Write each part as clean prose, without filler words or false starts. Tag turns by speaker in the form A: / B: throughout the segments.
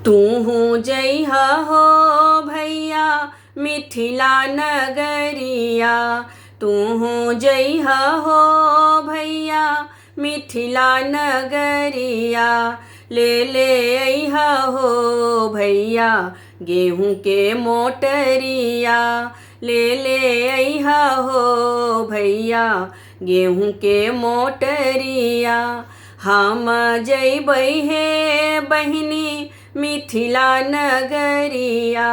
A: तूहू जइह हो भैया मिथिला नगरिया, तूहू जइह हो भैया मिथिला नगरिया। ले ले अइह हो भैया गेहूँ के मोटरिया, ले ले अइह हो भैया गेहूँ के मोटरिया। हम जइबै हे बहिनी मिथिला नगरिया,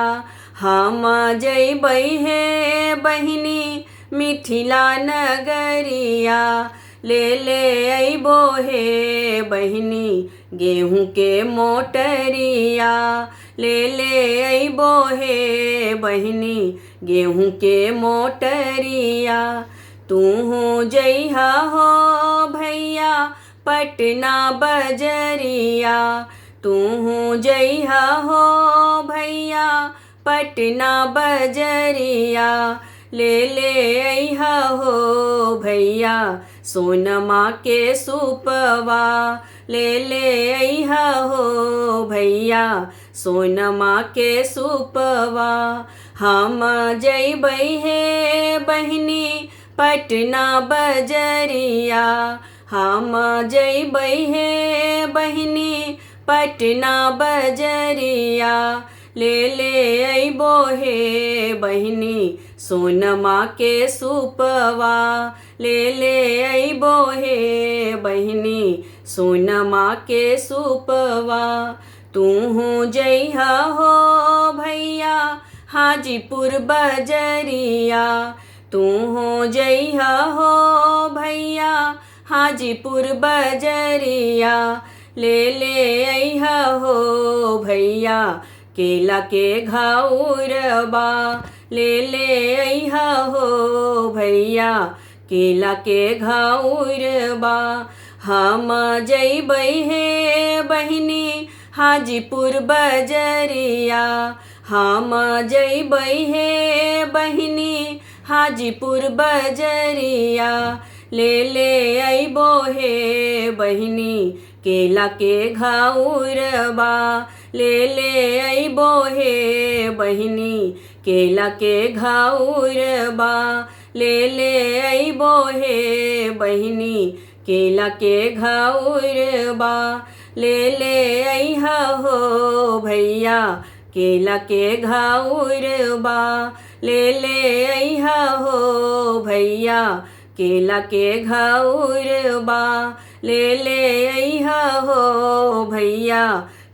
A: हम जइबै हे बहिनी मिथिला नगरिया। ले ले अइबो हे बहिनी गेहूँ के मोटरिया, ले ले अइबो हे बहिनी गेहूँ के मोटरिया। तूहू जइह हो भैया पटना बजरिया, तूहू जइह हो भैया पटना बजरिया। ले ले अइह हो भैया सोनमा के सूपवा, ले ले अइह हो भैया सोनमा के सूपवा। हम जइबै हे बहिनी पटना बजरिया, हम जइबै हे बहिनी पटना बजरिया। ले ले अइबो हे बहिनी सोनमा के सूपवा, ले ले अइबो हे बहिनी सोनमा के सूपवा। तूहू जइह हो भैया हाजीपुर बजरिया, तूहू जइह हो भैया हाजीपुर बजरिया। ले ले अइह हो भैया केला के घौरबा, ले ले अइह हो भैया केला के घौरबा। हम जइबै हे बहिनी हाजीपुर बजरिया, हम जइबै हे बहिनी हाजीपुर बजरिया। ले ले अइबो हे बहिनी केला के घौरबा, ले ले अइबो हे बहिनी केला के घौरबा। ले ले अइबो हे बहिनी केला के घौरबा, ले ले अइह हो भैया केला के घौरबा। ले ले अइह हो भैया केला के घौरबा, ले ले अइह हो भैया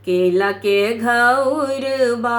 A: केला के घौरबा।